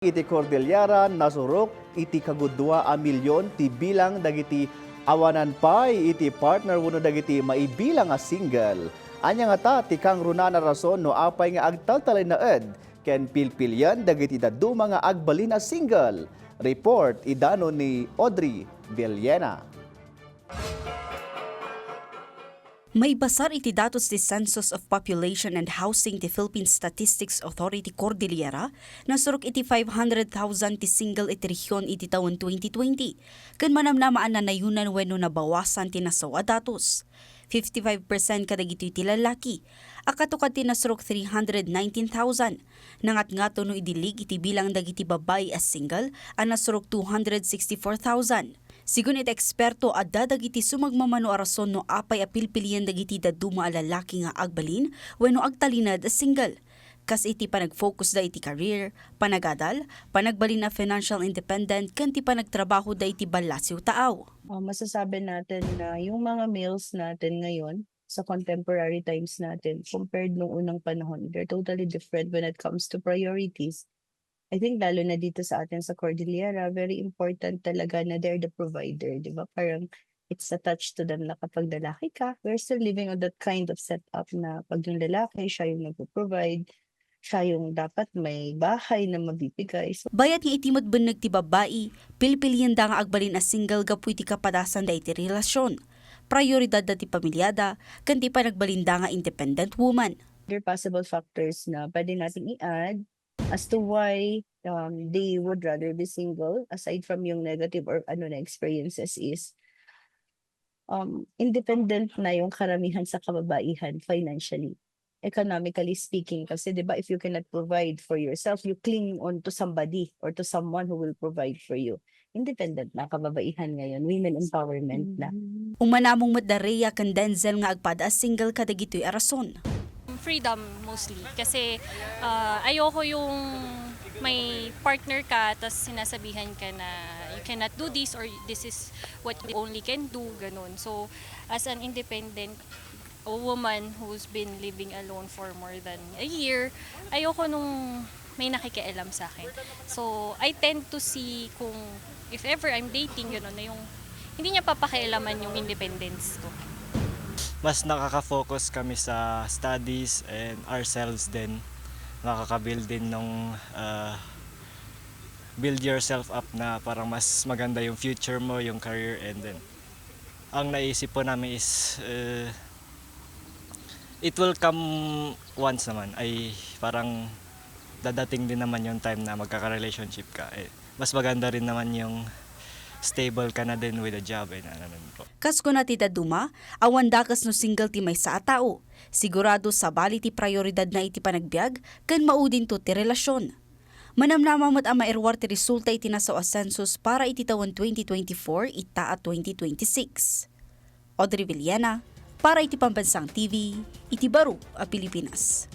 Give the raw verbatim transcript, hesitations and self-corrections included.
iti Cordillera, nasurok iti kagudua a milyon ti bilang dagiti awanan pay iti partner wenno dagiti maibilang a single. Ania ngata ti kangrunaan a rason no apay nga agtaltalinaed ken pilpilian dagiti dadduma nga agbalin a single? Report idano ni Audrey Villena. Maibasar iti datos ti Census of Population and Housing ti Philippine Statistics Authority Cordillera, nasurok iti five hundred thousand ti single iti rehion iti tawen twenty twenty, ken manamnama a nanayunan wenno nabawasan ti nasaw a datos. Fifty-five percent kadagitoy ti lalaki, a katukad ti nasurok three hundred nineteen thousand. Nangatngato no idi league iti bilang dagiti babbai a single a nasurok two hundred sixty-four thousand. Sigun iti eksperto, adda dagiti sumagmamano a rason no apay a pilpilian dagiti dadduma a lalaki nga agbalin wenno agtalinaed a single. Kas iti panagfokusda iti career, panagadal, panagbalin a financial independent, ken ti panagtrabahoda iti ballasiw taaw. Uh, masasabi natin na yung mga males natin ngayon sa contemporary times natin compared nung unang panahon, they're totally different when it comes to priorities. I think lalo na dito sa atin sa Cordillera, very important talaga na they're the provider, di ba? Parang it's attached to them na kapag lalaki ka, we're still living on that kind of setup na pag yung lalaki, siya yung nagpo-provide, siya yung dapat may bahay na mabibigay. So, Bayat nga iti met benneg ti babbai, pilpilienda nga agbalin a single gapu iti kapadasanda iti relasyon. Prioridadda ti pamiliada, ken ti panagbalinda nga independent woman. Other possible factors na pwede nating i-add as to why, um, they would rather be single, aside from yung negative or ano na experiences, is, um, independent na yung karamihan sa kababaihan financially, economically speaking. Kasi, di ba, if you cannot provide for yourself, you cling on to somebody or to someone who will provide for you. Independent na kababaihan ngayon, women empowerment na. Umanamong met da Rhea ken Denzel nga agpada a single kadagitoy a rason. Freedom mostly. Kasi, ah, ayoko yung may partner ka, tas sinasabihan ka na you cannot do this or this is what you only can do, ganun. So, as an independent woman who's been living alone for more than a year, ayoko nung may nakikialam sa akin. So, I tend to see kung if ever I'm dating, ganun na yung hindi niya papakialaman yung independence ko. Mas nakaka-focus kami sa studies and ourselves din. Nakaka-build din nung ah, build yourself up na parang mas maganda yung future mo, yung career, and then ang naisip po namin is uh, it will come once naman. Ay parang dadating din naman yung time na magkaka-relationship ka. Eh, mas maganda rin naman yung stable ka na din with a job and ano nun po. Kas kuna ti dadduma, awan dakes no single ti maysa a tao. Sigurado sabali ti prioridadna iti panagbiag ken maudinto ti relasyon. Manamnama met a mairuar ti resulta iti nasaw a census para iti tawen twenty twenty-four ita a twenty twenty-six. Audrey Villena, para iti Pambansang T V, iti Baro a Pilipinas.